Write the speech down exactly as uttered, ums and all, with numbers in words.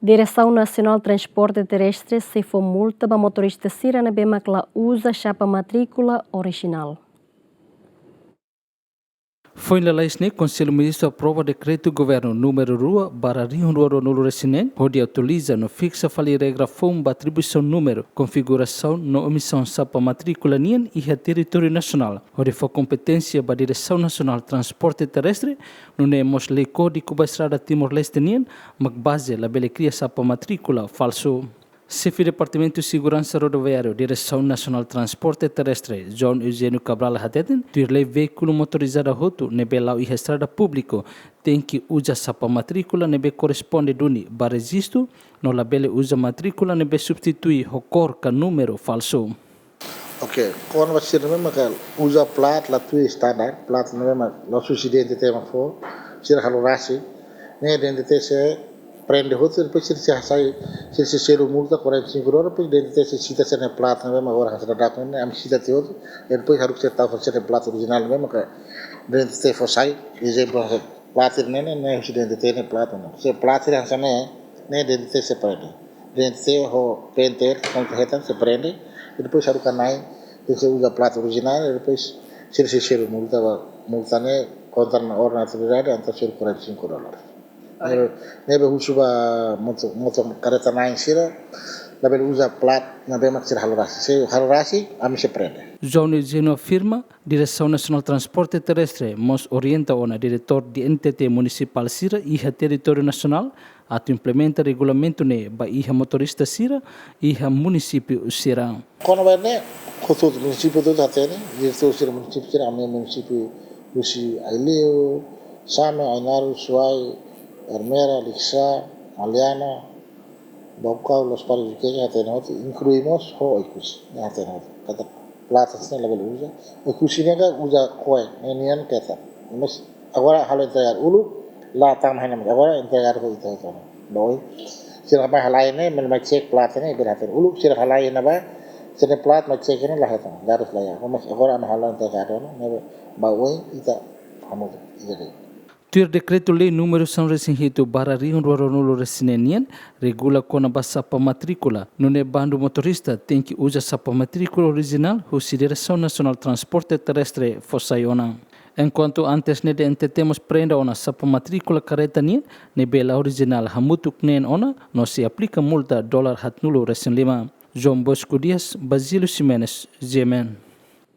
Diresaun Nasionál Transporte Terrestre sei fó multa ba motorista sira ne'ebé mak la uza xapa matríkula orijinál. Foin lalais ne'e, Konsellu Ministru aprova dekretu governu númeru rua barra rihun rua ruanulu-resin-neen, hodi atualiza no fiksa fali regra foun ba atribuisaun númeru, konfigurasaun no emisaun xapa matríkula nian iha territóriu nasionál, hodi fó kompeténsia ba Diresaun Nasionál Transporte Terrestre, nune'e mós Lei Kódigu ba Estrada Timor-Leste nian, mak baze labele kria xapa matríkula falsu. Xefe Departamentu Seguransa Rodoviáriu, Diresaun Nasionál Transporte Terrestre, João Eugênio Cabral hateten, tuir lei veíkulu motorizada hotu ne'ebé la'o iha estrada públiku tenke uza xapa matríkula ne'ebé korresponde duni ba rejistu, no labele uza matríkula ne'ebé substitui ho kór ka númeru falsu. Oke, kona-ba sira ne'ebé maka uza plat la tuir standar, plat ne'ebé mak la'ós husi D N T T mak fó, sira halo rasik, ne'e D N T T sei prende hotu, depois sira sei hasai, sira sei selu multa quarenta e cinco dólares, depois D N T T sei sita sira-nia plat ne'ebé mak agora hanesan dadauk ne'e, ami sita tiha hotu, e depois haruka sira tau fali sira-nia plat orijinál ne'ebé maka D N T T fó sai, ezemplu, plat ne'e, ne'e, ne'e husi D N T T nia plat ne'e. Se plat sira hanesan ne'e, ne'e D N T T sei prende. D N T T ho P N T L, kontra hetan sei prende. E depois haruka na'in, tenke uza plat orijinál, e depois sira sei selu multa ba, multa ne'e kontra na'i-oan nasionalidade, entaun selu quarenta e cinco dólares. Ne'ebé, ne'ebé husu ba moto, moto karreta na'in sira, labele uza plat ne'ebé mak sira halo rasik. Se halo rasik, ami sei prende. João Eugênio afirma, Diresaun Nasionál Transporte Terrestre mós orienta ona diretór D N T T munisipál sira iha territóriu nasionál atu implementa regulamentu ne'e ba iha motorista sira iha munisípiu sira. Kona-ba ne'e, hotu-hotu munisípiu hotu hatene, diretór sira munisípiu sira, ami munisípiu husi Aileu, Same, Ainaro, Suai, Ermera, Likisá, Maliana, Baucau, Lospalos, Viqueque, hatene hotu, inklui mós ho Oekusi, ne'e hatene hotu. Katak plat sira ne'e labele uza. Oekusi ne'e ka uza koe, ne'e nian keta. Mas agora halo entrega uluk, la tama hena mas agora entrega ho ita ita. Doi. Sira mai halai ne'e, mel mai cek plat ne'e, bele hatene. Uluk sira halai ne'ebá, sira-nia plat mai cek ne'e la hetan, dadus la iha. Mas agora ami halo entrega ona, ne'e ba oin ita hamutuk, ita de'it. Tuir dekretu-lei númeru sanulu-resin-hitu barra rihun rua ruanulu-resin-neen nian, regula kona-ba xapa matríkula, nune'e bandu motorista tenke uza xapa matríkula orijinál husi Diresaun Nasionál Transporte Terrestre fó sai ona. Enkuantu antes ne'e D N T T mós prende ona xapa matríkula karreta nian, ne'ebé la orijinál hamutuk neen ona, no sei aplika multa dolar haatnulu-resin-lima. João Bosco Dias, Basílio Ximenes, G M N.